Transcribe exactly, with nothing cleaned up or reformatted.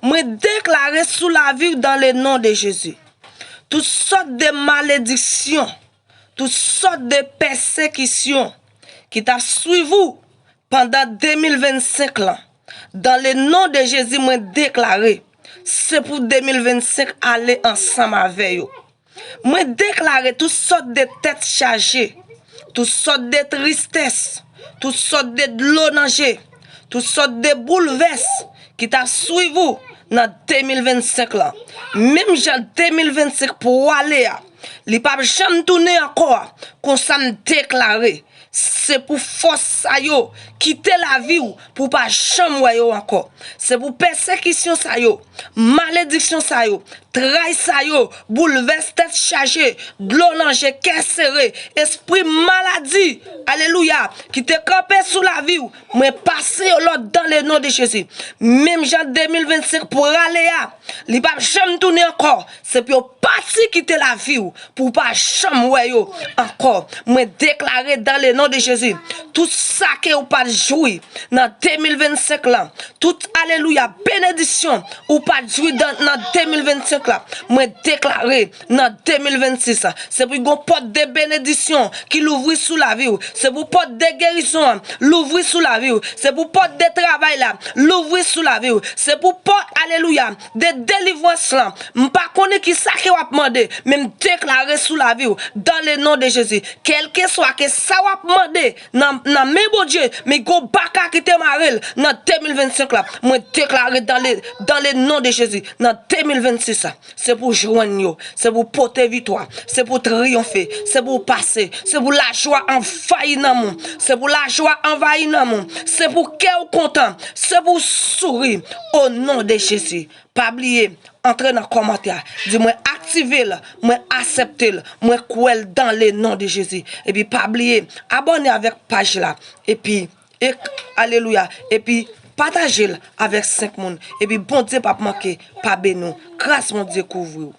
Mwen deklare sou lavi w dans le nom de Jésus. Tout sòt de malediksyon, tout sòt de pèsekisyon ki t ap swiv ou pandan de mil vennsenk lan, dans le nom de Jésus, mwen deklare, se pou de mil vennsenk ale ansanm avè yo. Mwen deklare tout sòt de tèt chaje, tout sòt de tristès, tout sòt de dlo nan je, tout sòt de boulvès ki t ap swiv ou nan de mil vennsenk lan. Menm jan de mil vennsenk pwale a, li p ap janm tounen ankò a, konsa m deklare, se pou fòs sa yo kite lavi w pou w pa janm wè yo ankò. Se pou pèsekisyon sa yo, malediksyon sa yo, tray sa yo, boulvès, tèt chaje, dlo nan je, kè sere, espri maladi, alelouya, ki te kanpe sou lavi w, mwen pase yo lòd dans le nom de Jésus. Menm jan de mil vennsenk pwale a, li p ap janm tounen ankò. Se pou yo pati kite lavi w pou w pa janm wè yo ankò. Mwen deklare dans le nom de Jésus, tout sa ke ou pa t jwi nan de mil vennsenk lan, tout, alelouya, benedisyon ou pa t jwi dan, nan de mil vennsenk la, mwen deklare nan de mil vennsis, se pou gon pòt de benedisyon ki louvri sou lavi w. Se pou pòt de gerizon an louvri sou lavi w. Se pou pòt de travay la louvri sou lavi w. Se pou pòt, alelouya, de delivrans lan. M pa konnen ki sa ke w ap mande, men m deklare sou lavi w, dans le nom de Jésus, kèlkeswa ke sa w ap mande nan, nan men Bondye, men gon baka ki te mare l nan de mil vennsenk la, mwen deklare dans le, dans le nom de Jésus, nan de mil vennsis, se pou jwenn yo, se pou pote viktwa, se pou triyonfe, se pou pase, se pou lajwa anvayi nanm ou, se pou lajwa anvayi nanm ou, se pou kè w kontan, se pou w souri, au nom de Jésus. Pa bliye, antre nan kòmantè a, di mwen aktive l, mwen aksepte l, mwen kwè l dans le nom de Jésus. Epi pa bliye, abòne avèk paj la, epi, e, alelouya, epi pataje l avèk senk moun. Epi Bondye p ap manke pa beni w. Gras Bondye kouvri w.